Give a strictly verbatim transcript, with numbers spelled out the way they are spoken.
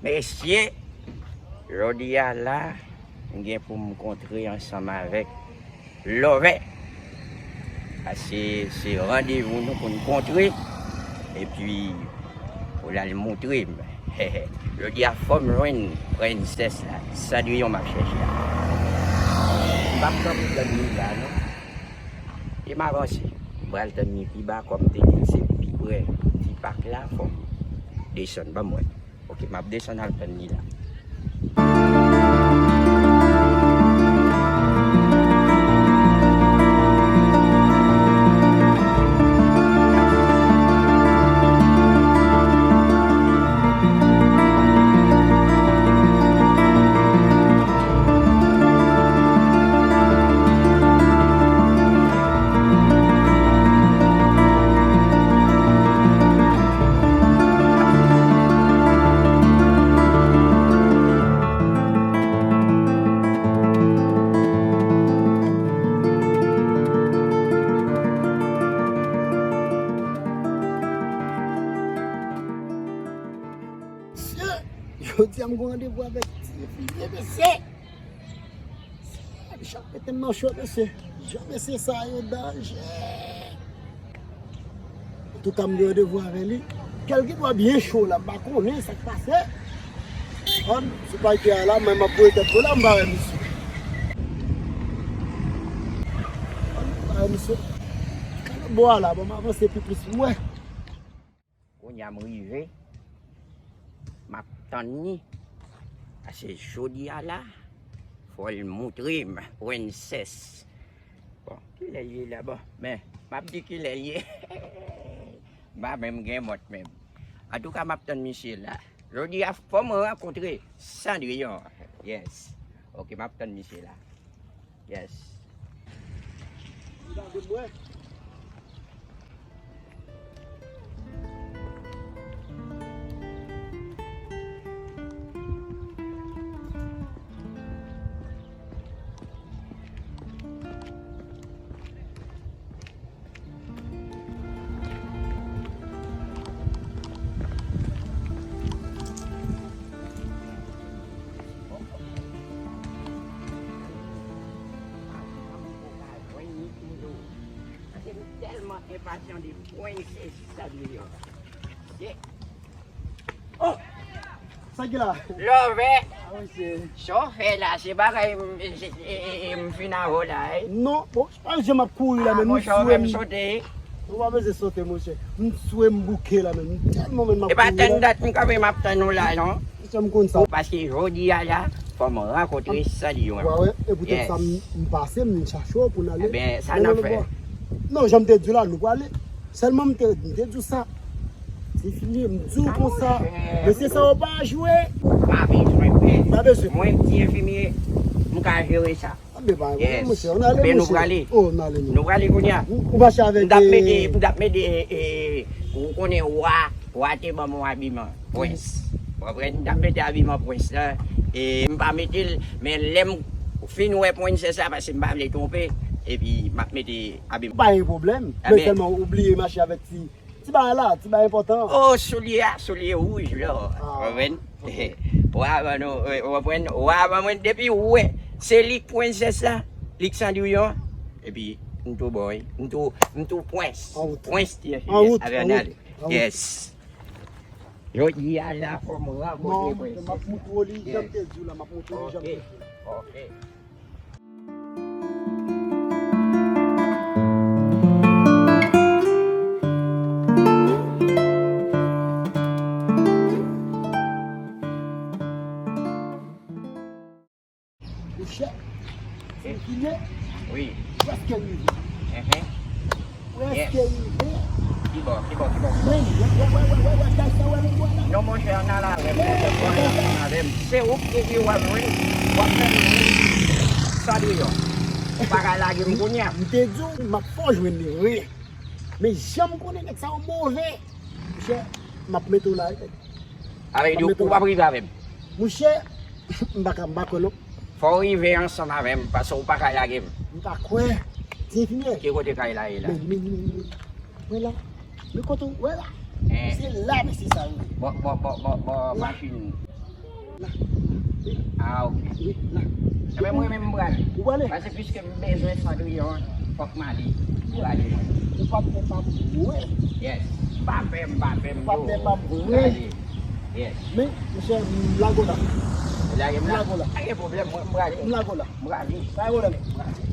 Mesye, jodi a la, m gen pou m kontre ansanm avèk Love. Paske se randevou nou pou n kontre. Epi, pou l al montre m. Jodi a, fò m jwenn prensès la. Sandriyon m ap chèche a. M p ap kanpe tann li la, non. E m avanse. M pral tann li pi ba, kòm m te di l se pi pre ti pak la, fò m desann. Ban m wè. Ok, m ap desann al tann li la. Mesye, jodi a m gen randevou avèk ti fi, mesye. Mesye ap mete m nan cho, mesye. Jan mesye sa yo danje. Antouka, m gen randevou avè li. Kèlkeswa byen cho la, m pa konnen sa k pase. Ann, sou pake a la, mwen m ap voye tèt mwen la, m pa wè misye. Ann, m pa wè misye. Kalòt bò a la, bon, m avanse pi plis, m wè. Kounye a m rive, m ap tann li. Paske jodi a la, fò l montre m, prensès. Bon, kilè l ye la? Bon, men, m ap di kilè l ye. M pa menm gen mòt menm. Antouka, m ap tann misye la. Jodi a, fò m rankontre Sandriyon. Yes. Ok, m ap tann misye la. Yes. Gade mwen. Paske m tèlman enpasyan de prensès Sandriyon. Oh! Sa ki la? Love. Ah, wi, se. Sa w fè la, se bagay m, se, e, e, e, m fin avè w la, wi. Non, bon, se pa jan m ap kouri la, men m swe m sote. Ou pa bezwen sote, monchè. M swe m bouke la, men m tèlman men m ap kouri la. E pa tann dat m kanpe m ap tann ou la, non. Monchè, m konn sa. Paske jodi a la, fò m rankontre Sandriyon. Wè, wè, e poutèt sa m, m pase, m vin chache w pou n ale. Ebyen, sa n ap fè. Non, jan m te di w la, nou prale. Sèlman m te, m te di w sa. Se fini, m di w konsa. Mesye sa yo pa jwe. Pa bezwen pè. Pa bezwen. Mwen ti enfimye, m ka jere sa. Anben pa gen pwoblèm, monchè. Ann ale, monchè. Ebyen, nou prale. Oh, ann ale, non. Nou prale kounye a. Ou, ou mache avèk, m t ap mete, m t ap mete, e, e, ou konnen wa, wa te ban m yon abiman prens. Ou konprann? M t ap mete abiman prens lan. E m pa mete l, men lè m fin wè prensès la, paske m pa vle twonpe, epi m ap mete abiman. Pa gen pwoblèm. Men sèlman ou bliye mache avèk ti, ti bagay la, ti bagay enpòtan. Oh, soulye a, soulye wouj la. Ou konprann? Wa ban nou, ou konprann? Wa ban mwen, depi ou wè se li k prensès la, li k Sandriyon, epi m tou ba w, m tou, m tou prens. Prens ti enfimye. Avè n ale. Yes. Jodi a la fò m rankontre prensès la. Non, m ap moutre w li, jan m te di w la, m ap moutre w li, jan m te di w la. Ok. Monchè, se fini. Wi. Prèske rive. Enhen. Prèske rive. Kibò, kibò, kibò, kibò? Men, wè, wè, wè, wè, wè, wè, kay sa wè nou bò la. Non, monchè, ann al avè m, monchè, fò ann al avè m. Se ou ki di w ap jwenn, w ap fè m jwenn Cendrillon. Ou pa ka lage m kounye a. M te di w, m ap fè w jwenn li, wi. Men jan m konnen nèg sa yo move. Monchè, m ap mete w la, wi. Avè di ou p ap rive avè m. Monchè, m pa ka, m pa kwè non. Fò w rive ansanm avè m, paske ou pa ka lage m. M pa kwè. Ti enfimyè. Ki kote kay la ye la? Men, men, men, men. Wè la. Men kote w wè la. Eh. Se la, mesye sa yo ye. Bò, bò, bò, bò, bò, machin. La. Ah, ok. Wi, la. Enben, mwen menm, m prale. Ou prale? Paske piske m bezwen Cendrillon, fòk m ale. M prale, mwen. Ou pa t fè pa m vre. Yes. M pa fè, m pa fè, m pa fè pa m vre. M prale. Yes. Men, monchè, m lage w la. Ou lage m la? M lage w la. Pa gen pwoblèm, mwen, m prale. M lage w la. M prale. Pa gen pwoblèm. M prale.